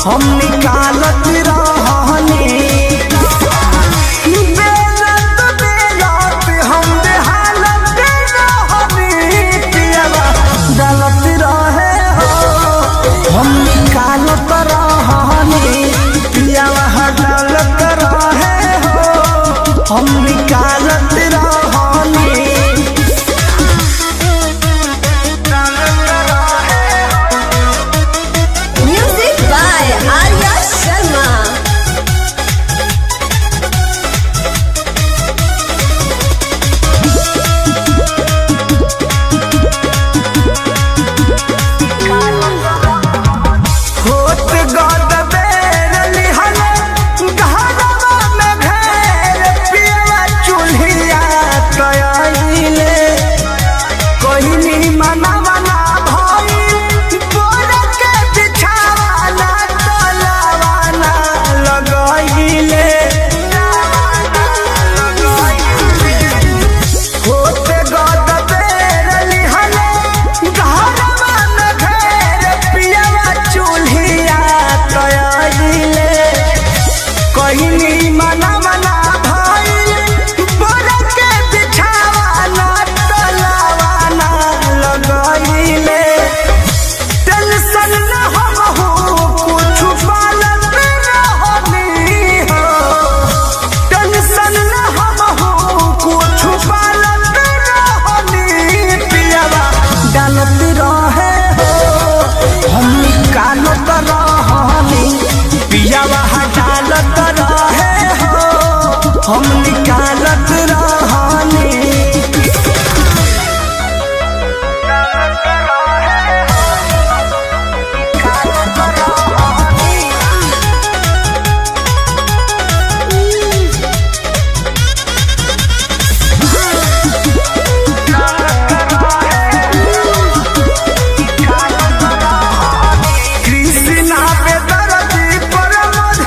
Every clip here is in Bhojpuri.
हम निकालत रहनी। बेलत बेलत हम बेहालत रहनी, पियावा डालत रहे हो हम निकालत रहनी, पियावा डालत रहे हो हम निकालत रहनी। Music by Arya Sharma. होत गद बेर लिहल घरवा में घेर, पियवा चूल्हिया तयाइले कहिनी मना मना भइल, बोर के बिछावाना तलावाना लगइले। होत गद बेर लिहल घरवा में घेर, पियवा चूल्हिया तयाइले कहिनी मना मना भइल, बोर के बिछावाना तलावाना लगइले। टेंशन न हमहू कुछ पालत रहनी हो, टेंशन न हमहू कुछ पालत रहनी, पियावा डालत रहे हो हम निकालत रहनी, पियावा डालत रहे हो हम निकालत रहनी। कृष्णा बेदर्दी परमद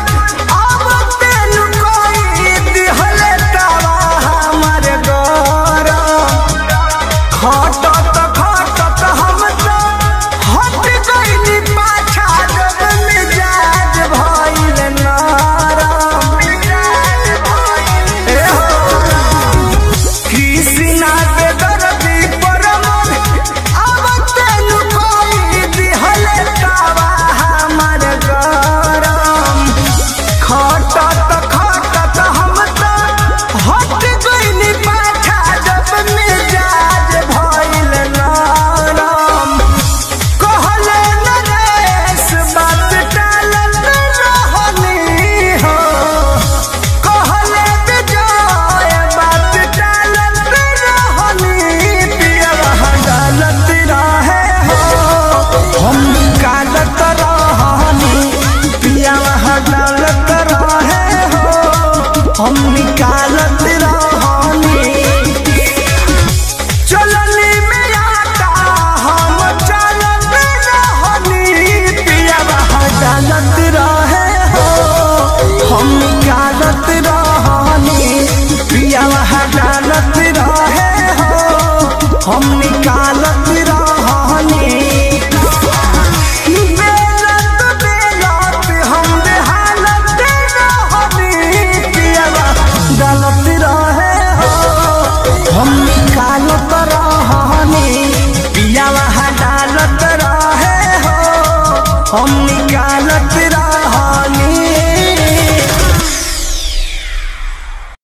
अब तेनु कोई दिहले तावा हमर गरम, खटत खटत हम तो हट गइनी पाछा जब मिजाज भइल नरम। ए हो कृष्णा बेदर्दी परमद अब तेनु कोई दिहले तावा हमर गरम, खटत खटत हम तो हट गइनी पाछा जब मिजाज भइल नरम। कहले नरेश बात टालत रहनी हो, कहले विजय बात टालत रहनी, पियवा डालत रहे हो हम निकालत रहनी, पियवा डालत रहे हो हम निकालत रहनी। चलनी में आता हम चलत रहनी, पियावा डालत रहे हो हम निकालत रहनी, पियावा डालत रहे हो हम निकालत रहनी। बेलत बेलत हम बेहालत रहनी, पियावा डालत रहे हो हम निकालत रहनी, पियावा डालत रहे हो हम निकालत रहनी।